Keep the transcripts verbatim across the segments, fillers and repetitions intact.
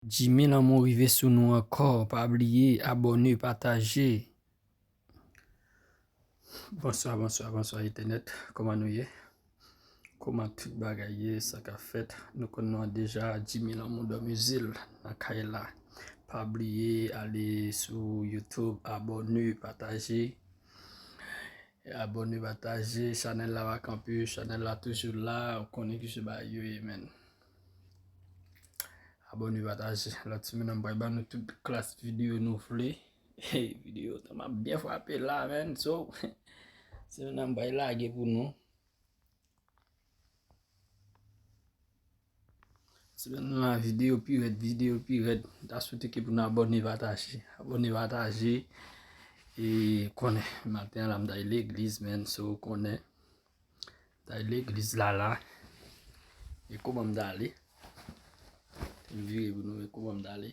Jimmy Lanmou rive sou nou ankò. Pa bliye abòne, pataje. Bonswa, bonswa, bonswa entènèt. Kòman nou ye? Kòman tout bagay ye? Sa k ap fèt? Nou konn nou an deja, Jimmy Lanmou Dòmizil nan kay la. Pa bliye ale sou YouTube, abòne, pataje. Abòne, pataje, chanèl la pa kanpe, chanèl la toujou la, ou konnen ki jan bagay yo ye, menn. Abòne, pataje. Lòt semèn nan m pral ban nou tout klas videyo nou vle. Videyo tan m ap byen frape la, menn. So, semèn nan m pral lage pou nou. Semèn nan videyo pi rèd, videyo pi rèd. M ta swete ke pou nou abòne, pataje. Abòne, pataje. E konnen, maten an la m t al legliz, menn, so konnen. M t al legliz la la. E kòman m t ale? M vire pou nou wè kòman m t ale.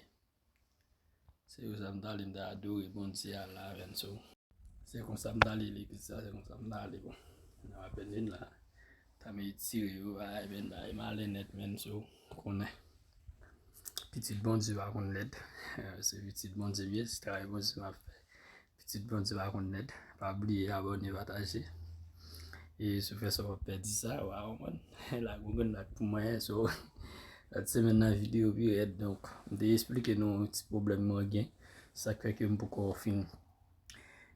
Se konsa m t ale, m t al adore Bondye a la, menn, so. Se konsa m t ale legliz la, se konsa m t ale, bon. Nan apèn vin la. Ta m etire yo, ay, menn, ay, malen nèt, menn, so, konnen. Pitit Bondye pa konn lèd. Se pitit Bondye m ye, se travay Bondye m ap fè. Pitit Bondye pa konn lèd. Pa bliye abòne, pataje. E si w fè sa, w ap pèdi sa, w a konprann. Lage yon grenn like pou mwen, so, lòt semèn nan videyo pi rèd, donk, m te esplike nou ti pwoblèm mwen gen. Sa k fè ke m poko fin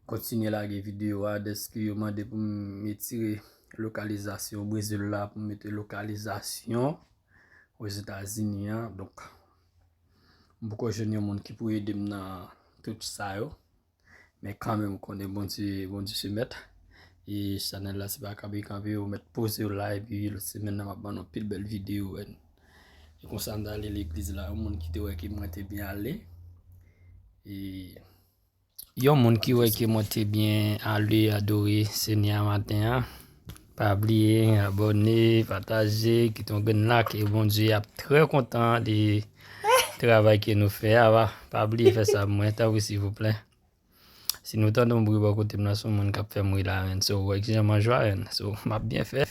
kontinye lage videyo a, dèske yo mande pou m etire lokalizasyon Brezil la, pou m mete lokalizasyon Ozetazini an. Donk, m poko jwenn yon moun ki pou ede m nan tout sa yo. Men kanmenm, ou konnen Bondye, Bondye se mèt. E chanèl la, se pa kanpe kanpe, ou mèt poze w la, epi lòt semèn nan, m ap ban nou pil bèl videyo, menn. E konsa, m t ale legliz la, yon moun ki te wè ke mwen te byen ale. E yon moun ki wè ke mwen te byen ale adore Senyè a maten an. Pa bliye abòne, pataje, kite yon grenn like, e Bondye ap trè kontan de travay ke nou fè a. Pa, pa bliye fè sa pou mwen, tanpri, silvouplè. Si nou tande yon bri bò kote m nan, se yon moun k ap fè m ri la, menn. So, ou wè ki jan m an jwa, menn. So, m ap byen fè.